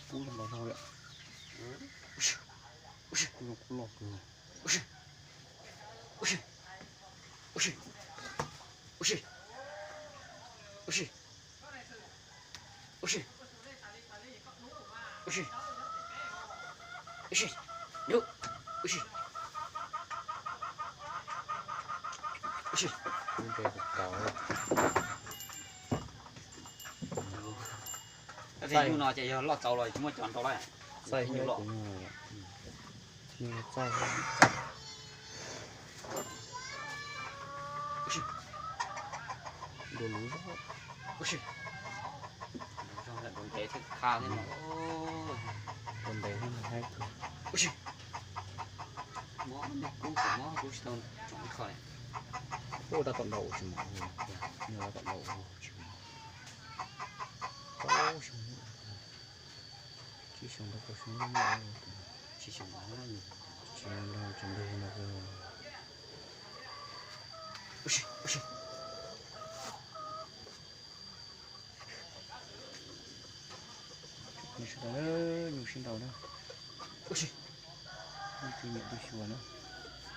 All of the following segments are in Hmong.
Kub los loj li. Kub loj kawg. Kub ntshe tau. Nyuj no ces yog loj txaus los tsis muaj cov nrau lawm. Txaij nyuj loj. Txaij. Dua luv zog. Dua ntev thiab kha thiab no. Dua ntev thiab haib kawg. Mob, kub tseem mob, kub tsis tau tsoom ib qho li. Ua dab tom ntau tsis mos, yog dab tom ntau tsis mos. Rau xyoo, tsib xyoo rau rau xyoo, tsib xyoo, tsis nrog tsis nrog no. Nyuj sib ntaus na, nyuj sib ntaus na. Ub, tus niam tus xyuas na,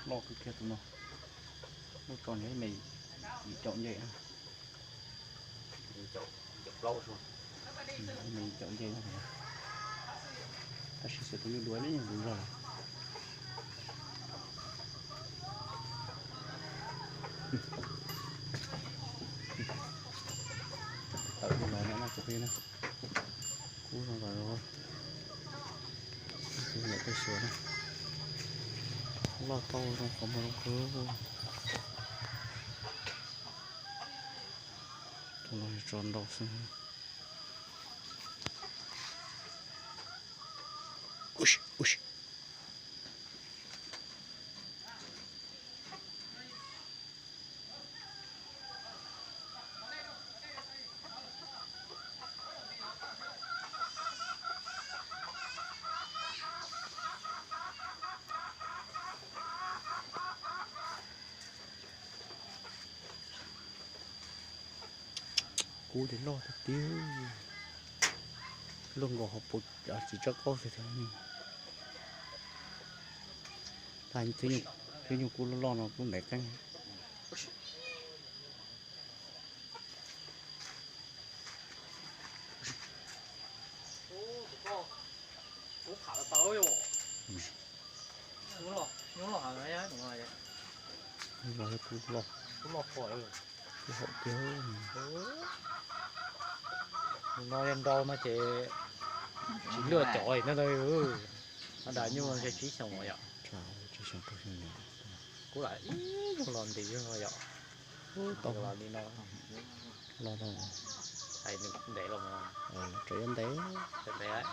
loj kawg kiag tus no. Lub tso nws me yim caum nce na. Me yim caum nce na. Tab sis xyov tus nyuj duav ne, nyuj duav zog lawm. Tawm tus no na, tus peb na. Kub no los, tus niam tus xyuas na. Loj tau zoo qhov muag zoo kawg. Tus no tso ntau xwb. Kub li loj tiag tiag. Luaj nkaus hauv paus txiv tsawb qaub tiag tiag. Tag twb nyuj kub loj loj no kub ntev qeeb. Kub loj, kub loj, kub haum tiag. No yog nrau no ces tsis luaj cov no. Dam nyuj ntshe tsib xyoos yom. Tsib xyoos rau xyoo no. Kub lam ib zaug los nti zog yom. Tau los li no. Los tau. Hais ntev los mas. Tseem yuav ntev. Ntev.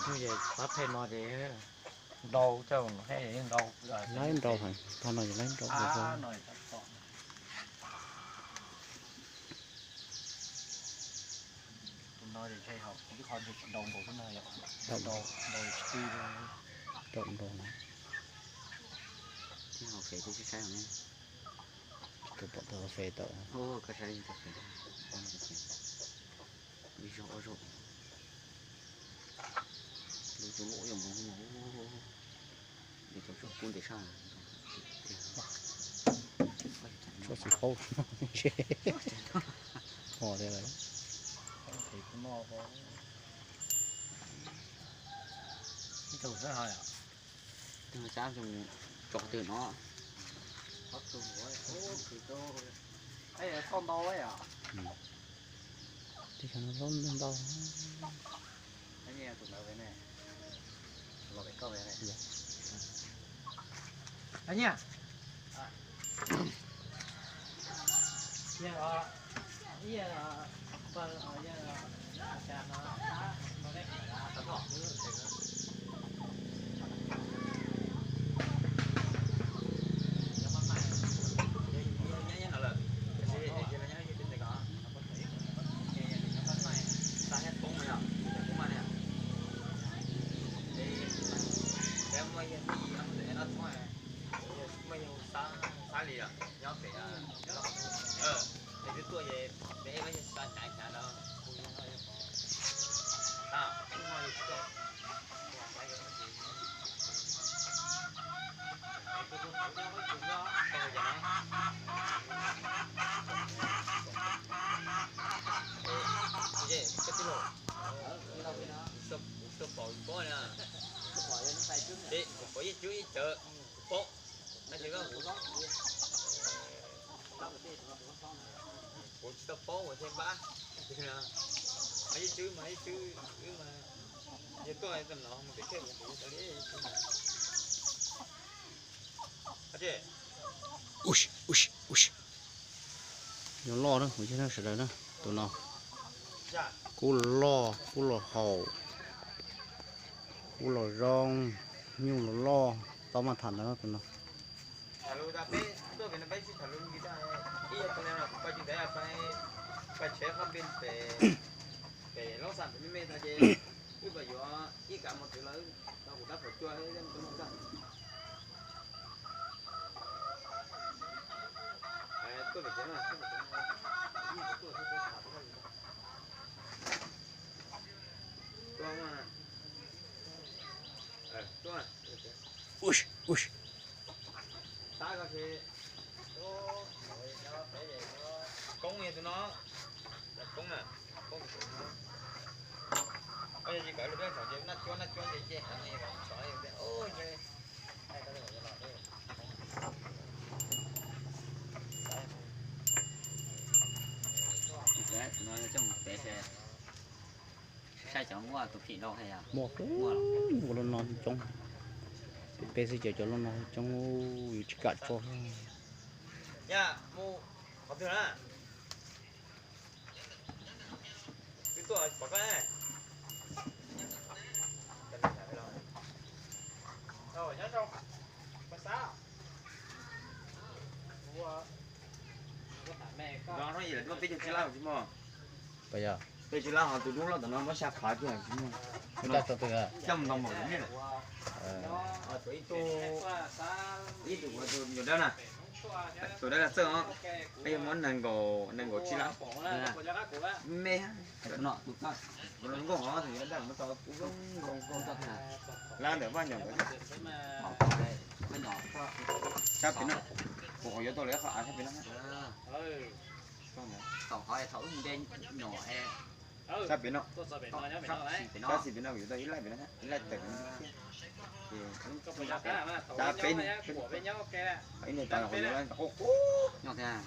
Nyuj ces pab phem no ces nrau coj los hais nrau. Laib nrau heev, tag no ces laib nrau. Tus no ces ntshe ho ib qho ntshe tsis nrau nkaus xwb no yom. Nrau, nrau tsis tij li. Nrau nrau. Tib ho fev tib saib saib ne. Tus pom tau fev tawm. Koj saib tau fev. Ib zaug ob zaug. Lub cov loj yog mus, cov tsob kub ntev sab. Tsob txiv qaub. Ho tias lawm. Ib tug xwb ho yom. Tus no xab tso twg no. Tib co no loj ntau. Tuaj ces peb hnyav hnyav no, kuv pom yeej cub ib cawv, kuv paub. Kuv tsis tau paub ua thiaj npab. Yeej cub mas yeej cub, wb mas yog tuaj tam no mus pem thiaj kuv li. Nyuj loj na, kuv yog sawv daws na, tus no kub loj kub los haum, kub los zoo, nyuj los loj, tau maj tham ntawd tus no. Koob tus no, koob na, koob tus no. Yog tsis kawm lus peb thaum ces naj cuab naj cuab ces ces heev li, txhov li. Tus no coj mus pem saib cov muaj tus phim rau. Muaj, muaj lub no coob. Pem peb xwb ces cov lub no coob, yus tsis kam tso. Yog mus qhov twg na? Twb tuaj pom koj ne. Peb cov tsib lab tsis muaj. Peb tsib lab ho tus dub loj tom no muab xya phav kiag tsis muaj. Coj mus ntau npaum li ne. Ib tug ua tus nyuam dawb na, tus dawb lag txawj os. Peb yuav muab nees nkaum, nees nkaum tsib lab. Me, tus no, tus no zoo nkauj os, tus nyuam dawb muab tau zoo nkauj nkauj. Lab ntawm Vaj Nyom ntawd. Sab pem no, kuv qhov yuav tau lawv qhov av sab pem no. Sab pem no, sab pem no kuv yuav tau ib laij pem no, ib laij tawm pem no. Sab pem no, ib niag tau nyuam qhov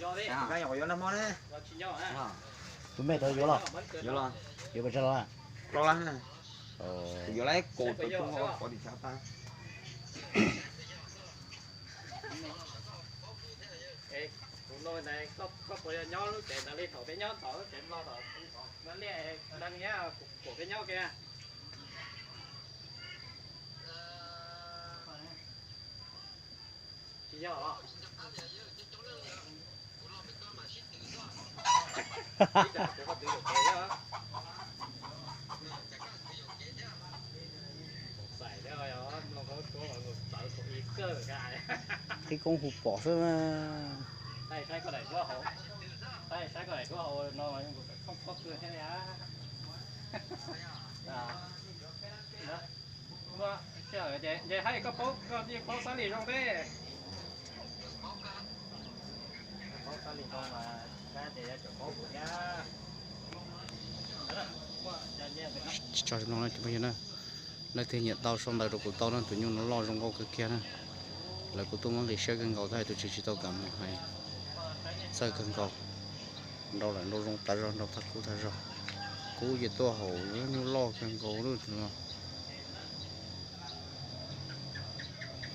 yuav, nyuam qhov yuav nag hmo na. Tus me tau yuav los? Yuav los. Yuav pes tsawg los? Plaub lab na. Kuv yuav lab ib kaus tau pov tim tshav tag. Kuv no, koj puas yog nyob lub tsev ntawd li thaum peb nyob thaum lub tsev Nplog thaum no liaj leej thiab kuv peb nyob kiag. Tsis yog os. Qhib koob hu pom xwb. Ces hais koj paub, koj yeej paub Xab Lis zoo thiab. Tsis tso no na cov phooj ywg na, leej twg nyiam tau sau ntawv rau kuv tau na, tus nyuj no loj zoo nkauj kawg kiag na. Lawv kuj tuaj muab nqis siab kawg nkaus tab sis tus tswv tsis tau kam mus hais, txawj kawg nkaus. Nrau lawm nrau zoo tas zog, nrau tag kub tag zog. Kub ces tuaj haum, nyuj loj kawg nkaus lawm tus no.